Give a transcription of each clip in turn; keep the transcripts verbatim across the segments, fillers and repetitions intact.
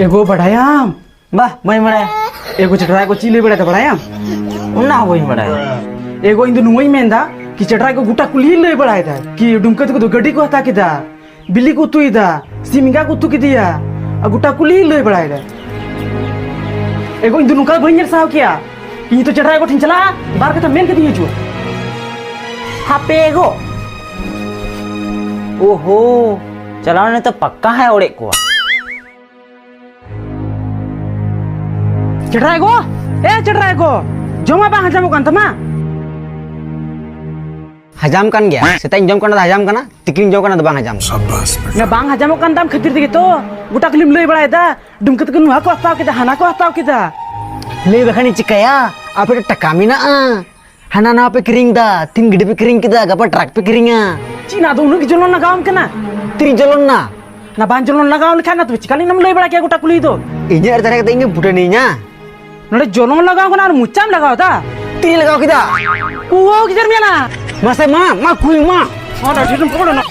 ᱜᱚ, ᱵᱟᱲᱟᱭᱟᱢ? ᱵᱟ, ᱵᱟᱹᱧ ᱵᱟᱲᱟᱭᱟ᱾ ᱮ ᱜᱚ, ᱪᱮᱴᱨᱟ ᱜᱚ ᱪᱮᱫ ᱞᱟᱹᱭ ᱵᱟᱲᱟᱭ ᱫᱟ, ᱵᱟᱲᱟᱭᱟᱢ? ᱚᱱᱟ ᱦᱚᱸ ᱵᱟᱹᱧ ᱵᱟᱲᱟᱭᱟ᱾ ᱮ ᱜᱚ, ᱤᱧ ᱫᱚ ᱱᱚᱣᱟᱧ ᱢᱮᱱ ᱫᱟ ᱠᱤ ᱪᱮᱴᱨᱟ ᱜᱚ ᱜᱚᱴᱟ ᱠᱩᱞᱦᱤ ᱞᱟᱹᱭ ᱵᱟᱲᱟᱭ ᱫᱟ ᱠᱤ ᱰᱩᱢᱠᱟᱹ ᱛᱟᱠᱚ ᱫᱚ ᱜᱟᱹᱰᱤ ᱠᱚ ᱦᱟᱛᱟᱣ ᱠᱮᱫᱟ, ᱵᱤᱞᱤ ᱠᱚ ᱩᱛᱩᱭᱮᱫᱟ, ᱥᱤᱢ ᱮᱸᱜᱟ ᱠᱚ ᱩᱛᱩ ᱠᱮᱫᱮᱭᱟ, ᱟᱨ ᱜᱚᱴᱟ ᱠᱩᱞᱦᱤ ᱞᱟᱹᱭ ᱵᱟᱲᱟᱭ ᱫᱟ᱾ ᱮ ᱜᱚ, ᱤᱧ ᱫᱚ ᱱᱚᱝᱠᱟ ᱵᱟᱹᱧ ᱧᱮᱞ ᱥᱟᱦᱟᱣ ᱠᱮᱭᱟ᱾ ᱤᱧ ᱱᱤᱛᱚᱜ ᱪᱮᱴᱨᱟ ᱜᱚ ᱴᱷᱮᱱ ᱪᱟᱞᱟᱜᱼᱟ, ᱵᱟᱨ ᱠᱟᱛᱷᱟ ᱢᱮᱱ ᱠᱟᱛᱮᱧ ᱦᱤᱡᱩᱜᱼᱟ᱾ ᱦᱟᱯᱮ ᱜᱚ᱾ ᱳᱦᱳ, ᱪᱟᱞᱟᱣ ᱱᱤᱛᱚᱜ ᱯᱟᱠᱠᱟ ᱦᱟᱭ ᱚᱲᱮᱡ ᱠᱚᱣᱟ᱾ ᱪᱮᱴᱨᱟᱭ ᱜᱚ, ᱮ ᱪᱮᱴᱨᱟᱭ ᱜᱚ, ᱡᱚᱢᱟᱜ ᱵᱟᱝ ᱦᱟᱡᱟᱢᱚᱜ ᱠᱟᱱ ᱛᱟᱢᱟ? ᱦᱟᱡᱟᱢ ᱠᱟᱱ ᱜᱮᱭᱟ, ᱥᱮᱛᱟᱜ ᱤᱧ ᱡᱚᱢ ᱠᱟᱱᱟ, ᱦᱟᱡᱟᱢ ᱠᱟᱱᱟ, ᱛᱤᱠᱤᱱ ᱡᱚᱢ ᱠᱟᱱᱟ, ᱫᱚ ᱵᱟᱝ ᱦᱟᱡᱟᱢ ᱠᱟᱱᱟ᱾ ᱥᱟᱵᱟᱥ ᱵᱮᱴᱟ᱾ ᱚᱱᱟ ᱵᱟᱝ ᱦᱟᱡᱟᱢᱚᱜ ᱠᱟᱱ ᱛᱟᱢ ᱠᱷᱟᱹᱛᱤᱨ ᱛᱮᱜᱮ ᱛᱚ ᱜᱚᱴᱟ ᱠᱷᱟᱹᱞᱤᱢ ᱞᱟᱹᱭ ᱵᱟᱲᱟᱭᱮᱫᱟ, ᱰᱩᱢᱠᱟᱹ ᱛᱟᱠᱚ ᱱᱚᱣᱟ ᱠᱚ ᱦᱟᱛᱟᱣ ᱠᱮᱫᱟ, ᱦᱟᱱᱟ ᱠᱚ ᱦᱟᱛᱟᱣ ᱠᱮᱫᱟ᱾ ᱞᱟᱹᱭ ᱵᱟᱠᱷᱟᱱᱤᱧ ᱪᱤᱠᱟᱹᱭᱟ, ᱟᱯᱮ ᱴᱷᱮᱱ ᱴᱟᱠᱟ ᱢᱮᱱᱟᱜᱼᱟ, ᱦᱟᱱᱟ ᱱᱟᱣᱟ ᱯᱮ ᱠᱤᱨᱤᱧ ᱫᱟ, ᱛᱤᱱ ᱜᱟᱹᱰᱤ ᱯᱮ ᱠᱤᱨᱤᱧ ᱠᱮᱫᱟ, ᱜᱟᱯᱟ ᱴᱨᱟᱠ ᱯᱮ ᱠᱤᱨᱤᱧᱟ᱾ ᱪᱮᱫ ᱟᱫᱚ ᱩᱱᱟᱹᱜ ᱜᱮ ᱡᱚᱞᱚᱱ ᱞᱟᱜᱟᱣᱟᱢ ᱠᱟᱱᱟ? ᱛᱤᱨᱤ ᱡᱚᱞᱚᱱ ᱱᱟ᱾ ᱚᱱᱟ ᱵᱟᱝ ᱡᱚᱞᱚᱱ ᱞᱟᱜᱟᱣ ᱞᱮᱠᱷᱟᱱ ᱟᱫᱚ ᱪᱤᱠᱟᱹ ᱞᱮᱱᱟᱢ ᱞᱟᱹᱭ ᱵᱟᱲᱟ ᱠᱮᱭᱟ ᱜᱚᱴᱟ ᱠᱩᱞᱦᱤ ᱫᱚ? ᱤᱧᱟᱹᱜ ᱨᱮ ᱛᱟᱦᱮᱸ ᱠᱟᱛᱮ ᱤᱧ ᱜᱮ ᱵᱩᱴᱟᱹᱱᱤᱧᱟ᱾ ᱱᱚᱰᱮ ᱡᱚᱞᱚᱱ ᱞᱟᱜᱟᱣ ᱠᱟᱱᱟ ᱟᱨ ᱢᱚᱪᱟᱢ ᱞᱟᱜᱟᱣ ᱫᱟ? ᱛᱤᱨᱤᱧ ᱞᱟᱜᱟᱣ ᱠᱮᱫᱟ᱾ ᱠᱩᱣᱟᱹ ᱜᱤᱫᱟᱹᱨ ᱢᱮᱱᱟ᱾ ᱢᱟᱥᱮ ᱢᱟ, ᱢᱟ ᱠᱩᱭ ᱢᱟ᱾ ᱚᱱᱟ ᱰᱷᱮᱨᱮᱢ ᱯᱚᱲᱚᱱᱟ᱾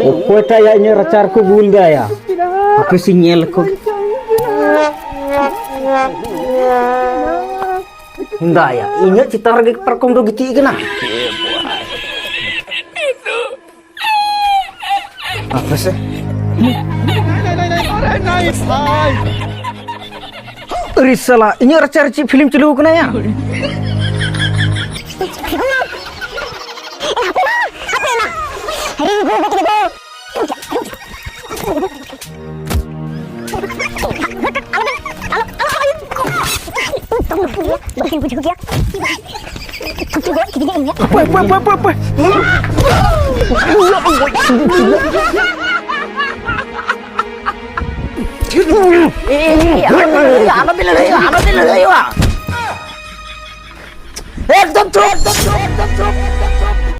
ᱚᱠᱚᱭᱴᱟᱜ ᱭᱟ ᱤᱧᱟᱹᱜ ᱨᱟᱪᱟ ᱨᱮᱠᱚ ᱜᱩᱞ ᱫᱟ ᱭᱟ? ᱦᱟᱯᱮ ᱥᱮᱧ ᱧᱮᱞ ᱞᱮᱠᱚ᱾ ᱫᱟᱭᱟ, ᱤᱧᱟᱹᱜ ᱪᱮᱛᱟᱱ ᱨᱮᱜᱮ ᱯᱟᱨᱠᱚᱢ ᱫᱚ ᱜᱤᱛᱤᱡ ᱠᱟᱱᱟ᱾ ᱟᱯᱮ ᱥᱮ? ᱟᱨᱮ ᱥᱟᱞᱟ, ᱤᱧᱟᱹᱜ ᱨᱟᱪᱟ ᱨᱮ ᱪᱮᱫ ᱯᱷᱤᱞᱢ ᱪᱟᱹᱞᱩ ᱠᱟᱱᱟ ᱭᱟ? ᱵᱟᱹᱧ ᱵᱩᱡᱷᱟᱹᱣ ᱜᱮᱭᱟ᱾ ᱛᱷᱩᱛᱩ ᱜᱚᱡ ᱠᱤᱫᱤᱧᱟ ᱤᱧ᱾ ᱯᱚᱭ, ᱯᱚᱭ, ᱯᱚᱭ, ᱯᱚᱭ, ᱯᱚᱭ᱾ ᱮᱭ, ᱟᱞᱚᱯᱮ ᱞᱟᱹᱲᱦᱟᱹᱭᱚᱜᱼᱟ, ᱟᱞᱚᱯᱮ ᱞᱟᱹᱲᱦᱟᱹᱭᱚᱜᱼᱟ, ᱟᱞᱚᱯᱮ ᱞᱟᱹᱲᱦᱟᱹᱭᱚᱜᱼᱟ᱾ একদম চুপ, একদম চুপ, একদম চুপ।